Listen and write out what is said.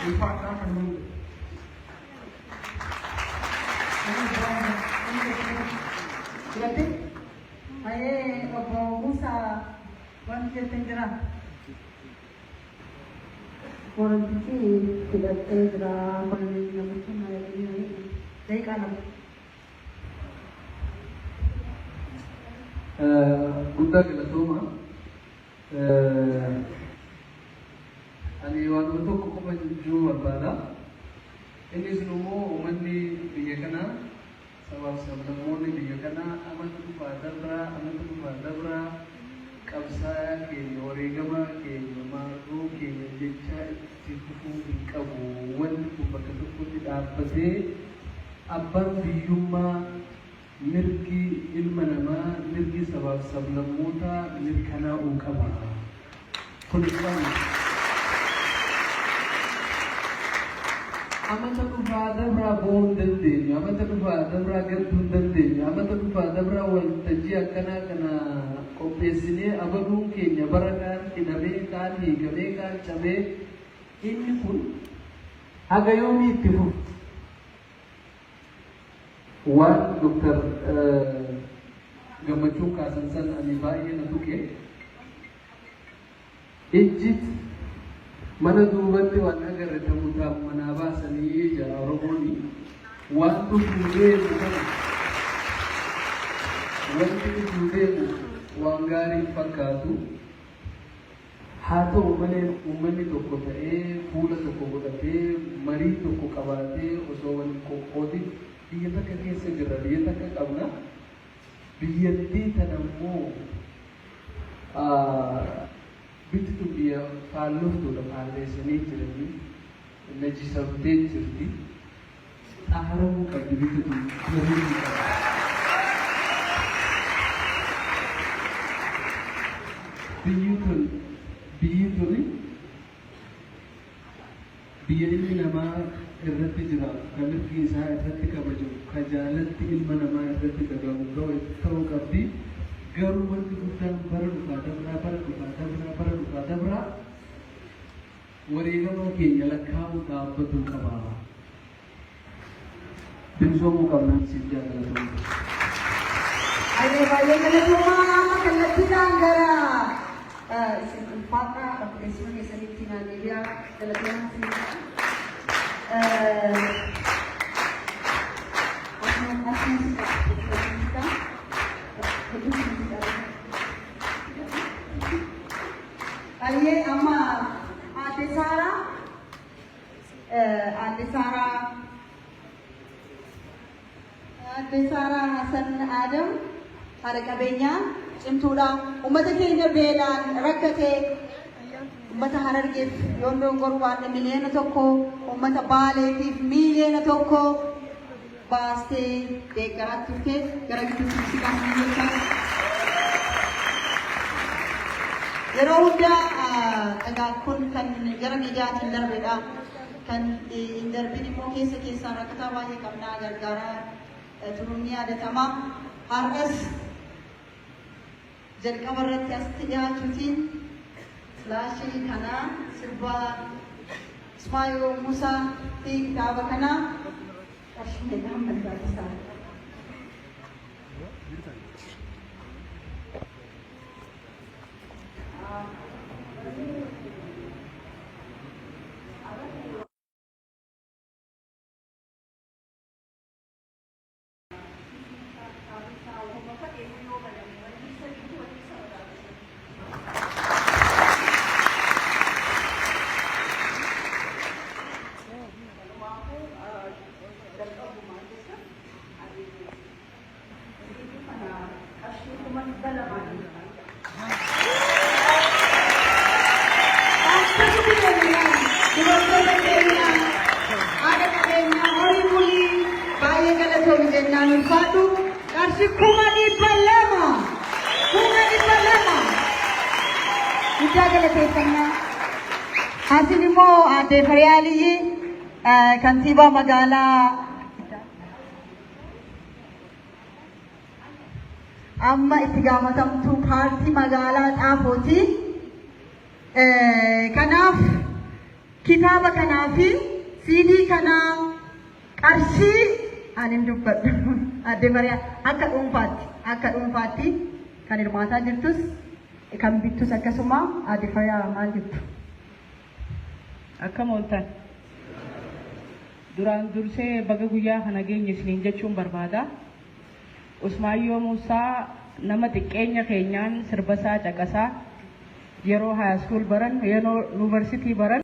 Ulfaadhaa kan nuyi Filatte? Hayee, Obbo Muusaa, wanti jettan jira? Borontichi filattee jira. Koloneel Gammachuun na jedhanii Daqiiqaa 2. Guddaa galatooma. Ani waanuma tokko qofa jechuu barbaada. Innis immoo uummanni biyya kanaa, sabaaf sablammoonni biyya kanaa, amata dhufaa dabraa, amata dhufaa dabraa, qabsaayaa keenya, wareegamaa keenya, maarroo keenya jechaa itti fufuu hin qabu. Wanti kun bakka tokkotti dhaabbatee abbaan biyyummaa, mirgi ilma namaa, mirgi sabaaf sablammootaa mirkanaa'uu qaba. Kun isaan amata dhufaa dabraa bo'uu hin dandeenyu, amata dhufaa dabraa gadduu hin dandeenyu, amata dhufaa dabraa waltajjii akkanaa kana qopheessinee abaluun keenya bara kaan hidhamee, kaan hiikamee, kaan cabee, inni kun haga yoomii itti fufu? Waan Dr. Gammachuun kaasan san ani baay'ee na tuqe. Ijjit mana duubatti waan agarre tamutaan manaa baasanii jira Oromooni. Waan dhufuu deemu kana, wanti dhufuu deemu waan gaarii hin fakkaatu. Haa ta'u malee uummanni tokko ta'ee, fuula tokko godhatee, marii tokko qabaatee, osoo wal hin qoqqoodin, biyya takka keessa jirra, biyya takka qabna. Biyyattii tana immoo, biyyi tun biyya faalloftuudha, faalleessanii jiranii, najisamtee jirti. Xaharamuu qabdi biyyi tun, bareeduu qabdi. Biyyi tun biyya ilmi namaa irratti jiraatu, kan mirgi isaa irratti kabajamu, ka jaalalti ilma namaa irratti dagaagu ta'uu qabdi. Garuu wanti guddaan bara dhufaa dabraa, bara dhufaa dabraa, bara dhufaa dabraa wareegamaa keenya lakkaa'uu dhaabbatuu qaba. Bilisoomuu qabnaan siif jaallatama. Baay'ee baay'ee galatoomaa. Amma kallattiidhaan gara isin ulfaadhaa bakka teessuma keessanitti naan deebi'aa, galatoomaa isin. Asuma asuma. Baay'ee amma Aadde Saaraa, Aadde Saaraa, Aadde Saaraa Hasan Adam haadha qabeenyaa cimtuudha. Uummata keenya beelaan rakkate, uummata Harargeef yoon dongoruu baadhe 1 miliyoona, uummata Baaleetiif 1 miliyoona baastee deeggaraa turte, gara gidduutti siqaa jecha. Yeroo hundaa egaa kun kan gara miidiyaatiin darbedha. Kan hin darbin immoo keessa keessaan rakkataa baay'ee qabnaa gargaaraa turuun ni yaadatama. Har'as jalqaba irratti asitti dhiyaachuutiin filaashii kana, sirba Ismaayoo Musaa fi kitaaba kana qarshii meeqaan barbaachisaa? Akkasitti jennaan dubartoota keenya, haadha qabeenyaa, horii bulii, baay'ee galatoomi jennaan, ulfaadhu. Qarshii 200,000, 200,000, guddaa galateeffannaa. Asin immoo Aadde Fariyaa Aliyyii, kantiibaa magaalaa, amma itti gaafatamtuu paartii magaalaa Xaafooti. Kanaaf Kitaaba kanaa fi CD kanaa qarshii ani hin dubbadhu. Adde Mariyaa akka dhuunfaatti kan hirmaataa jirtus, kan bittus akkasuma. Adde Fariyaa, maal jettu? Akkam ooltan? Duraan dursee baga guyyaa kana geenye isiniin jechuun barbaada. Usmaayyoo Muusaa nama xiqqeenya keenyaan sirbasaa caqasaa, yeroo high school baran, yeroo yuunivarsiitii baran.